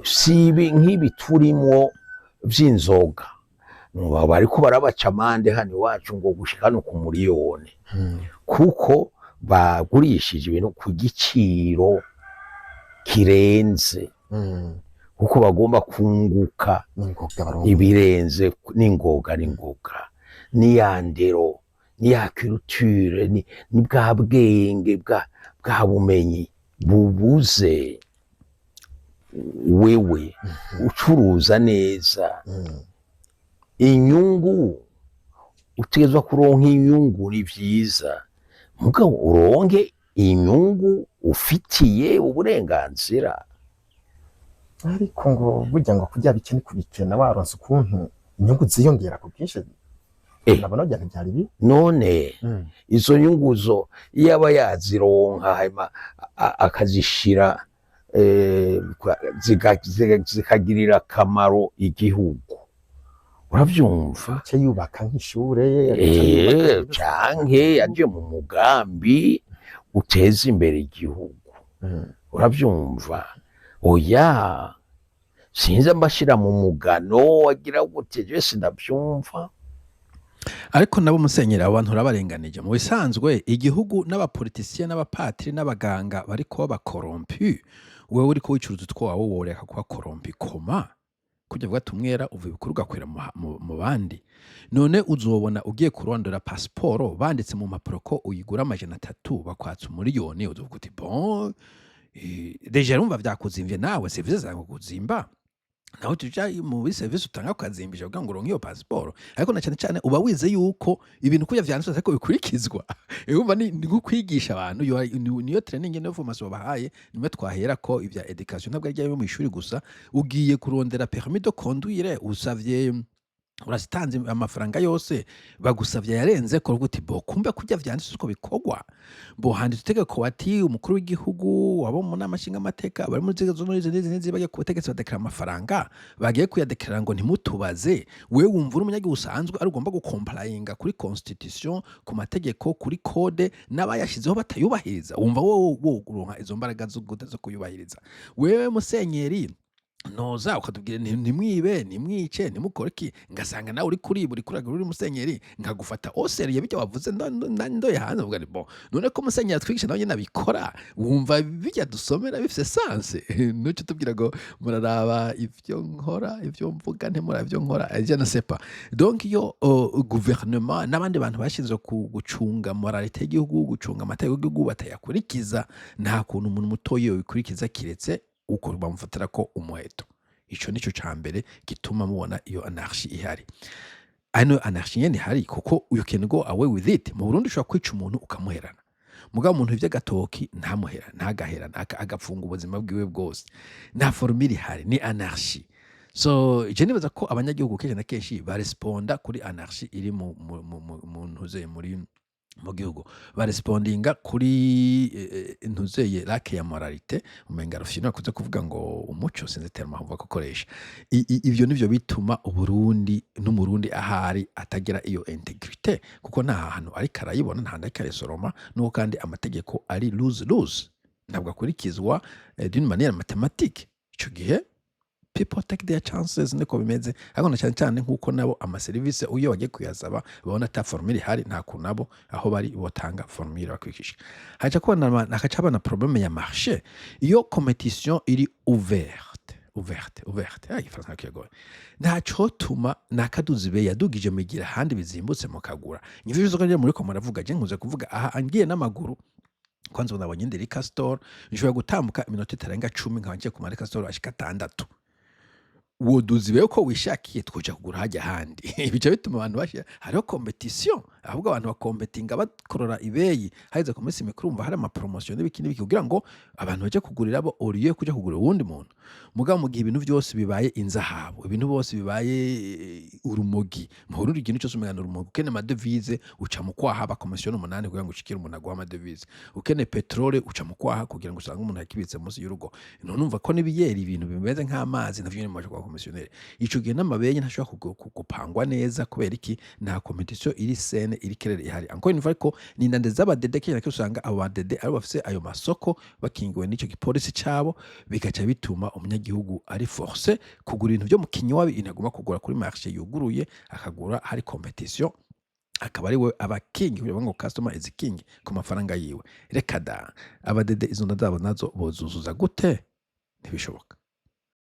Si ibi nk'ibi turimwo vy'inzoga. Numva bariko barabaca amande hano iwacu ngo gushika no ku miliyoni, kuko bagurishije ibintu ku giciro kirenze, kuko bagomba kunguka n'ingoga baronka. Ibirenze n'ingoga, n'ingoga, ni ya ndero, ni ya culture, ni bwa bwenge, bwa bumenyi bubuze. Wewe ucuruza neza, inyungu, utegerezwa kuronka inyungu, ni vyiza, mugabo uronke inyungu ufitiye uburenganzira. Ariko ngo burya ngo kurya bike ni kubikena, waronse ukuntu inyungu ziyongera ku bwinshi, nabona burya ntibyari bibi. None izo nyungu zo iyo aba yazironka, hanyuma akazishira zikagirira akamaro igihugu, uravyumva? Aca yubaka nk'ishure, agaca yubaka Canke yaje mu mugambi uteza imbere igihugu. Uravyumva? Oya, sinzi, ambashira mu mugano wagira gute, je sindavyumva. Ariko nabo, musenyeri, abo bantu urabarenganije. Mu bisanzwe igihugu n'abapolitisiye n'abapatiri n'abaganga bariko baba corrompus, wewe uriko wicuruza utwawe woreka kuba corrompu? Koma kurya vuga ati umwera uva ibukuru ugakwira mu bandi. None uzobona ugiye kurondera pasiporo, banditse mu mpapuro ko uyigura 300, bakwatsa 1 miliyoni, uzovuga uti: "Bon, déjà urumva vyakuzimvye." Nawe serivisi zawe kuzimba, naho tuja muri serivisi utanga ukazimbisha kugira ngo uronke iyo pasiporo. Ariko na cyane cyane uba wize yuko ibintu kurya vyanditswe ariko bikurikizwa. Urumva ni nko kwigisha abantu, niyo training, niyo formation babahaye. Nimwe twahera ko ivya education ntabwo ari mu ishuri gusa. Ugiye kurondera permis de conduire, usavye, urazitanze amafaranga yose, bagusavye yarenze ko, uti: "Bo, kumbe kurya vyanditse uko bikorwa." Bo handitse itegeko bati umukuru w'igihugu, abo mu nama nshingamateka, bari muri nzego zo muri izi n'izi n'izi, bagiye ku butegetsi badeklara amafaranga, bagiye kuyadeklara ngo ntimutubaze. Wewe wumva uri umunyagihugu usanzwe ari ugomba gukomplayinga kuri constitution, ku mategeko, kuri code, n'abayashizeho batayubahiriza, wumva wowe woronka izo mbaraga zo gute zo kuyubahiriza? Wewe musenyeri, noza ukatubwira ntimwibe, ntimwice, ntimukore iki, ngasanga nawe uri kuriba, uri kuragira, uri musenyeri, nkagufata au sérieux? Bijya wavuze ndoye hanze mvuga nti: "Bon, none ko musenyeri atwigisha nawe nyene abikora, wumva bijya dusomera bifise sens?" Nuco tubwira ngo muraraba ivyo nkora, ivyo mvuga, ntimuraba ivyo nkora. Je ne sais pas. Donc iyo gouvernement n'abandi bantu bashinzwe gucunga moralité y'igihugu, gucunga amategeko y'igihugu, batayakurikiza, nta kuntu umuntu mutoyi yobikurikiza, kiretse uko bamufatira ko umuheto. Ico nico ca mbere gituma mubona iyo anarchie ihari. Ano anarchie nyene ihari kuko you can go away with it. Mu Burundi ushobora kwica umuntu ukamuherana, mugabo umuntu ivy'agatoki ntamuhera, ntagaherana, agapfunga ubuzima bwiwe bwose. Nta formule ihari, ni anarchie. So je nibaza ko abanyagihugu kenshi na kenshi baresponda kuri anarchie iri mu ntuzeye muri mu gihugu, barespondinga kuri ntuzeye lack ya moralité. Umenga Rufyino akunze kuvuga ngo umuco, sinzi terme aho gukoresha. Ivyo nivyo bituma Uburundi n'Umurundi ahari atagira iyo intégrité, kuko nta hantu ariko arayibona, nta hantu ariko arayisoroma. Nuko kandi amategeko ari loose loose, ntabwo akurikizwa d'une manière mathématique. Ico gihe people take their chances, niko bimeze. Ariko na cyane cyane nk'uko nabo amaserivisi iyo bagiye kuyasaba babona ata formule ihari, nta kuntu nabo aho bari botanga formule bakurikije. Haca kubona, hakaca haba na problème ya marché. Iyo compétition iri ouverte, ouverte, ouverte, ah, igifaransa kigoye, ntacotuma nakaduzi be yadugije mugira ahandi bizimbutse mukagura. Nivyo vyose ko muri ko muravuga. Je nkunze kuvuga aha ngiye n'amaguru, kwanza ubu nabonye indi liquor store, nshobora gutambuka iminota itarenga 10 nkaba ngiye ku ma liquor store ashika atandatu. Woduza ibeho ko wishakiye, twoja kugura hajya ahandi. Bica bituma abantu bashira hariho compétition, ahubwo abantu bakompetinga bakorora ibeyi. Hageze ku minsi mikuru, umva hari ama promotion n'ibiki n'ibiki kugira ngo abantu baje kugurira bo oriye kuja kugurira uwundi muntu. Mugabo mu gihe ibintu vyose bibaye inzahabu, ibintu bose bibaye urumogi mu Burundi, ikintu cyose umenga ni urumogi. Ukeneye ama devises, uca mu kwaha abakomisiyo umunani kugira ngo ushikire umuntu aguha ama devises. Ukeneye pétrole, uca mu kwaha kugira ngo usange umuntu yakibitse munsi y'urugo. None umva ko n'ibiyeri, ibintu bimeze nk'amazi, navyo nyene mumaje kwa komisiyoneri. Ico gihe n'amabeyi ntashobora gupangwa neza. Kubera iki? Nta compétition iri saine. iri claire ihari. Encore une fois, ariko ni indande z'abadede. Kenshi na kenshi usanga abo badede aribo bafise ayo masoko, bakingiwe n'ico gipolisi cabo, bigaca bituma umunyagihugu ari forcé kugura ibintu vyo mu kinywabi, ibintu agomba kugura kuri marché yuguruye, akagura hari compétition, akaba ari we aba king, kugira ngo customer is king ku mafaranga yiwe. Reka da, abadede izo nda zabo nazo bozuzuza gute? Ntibishoboka.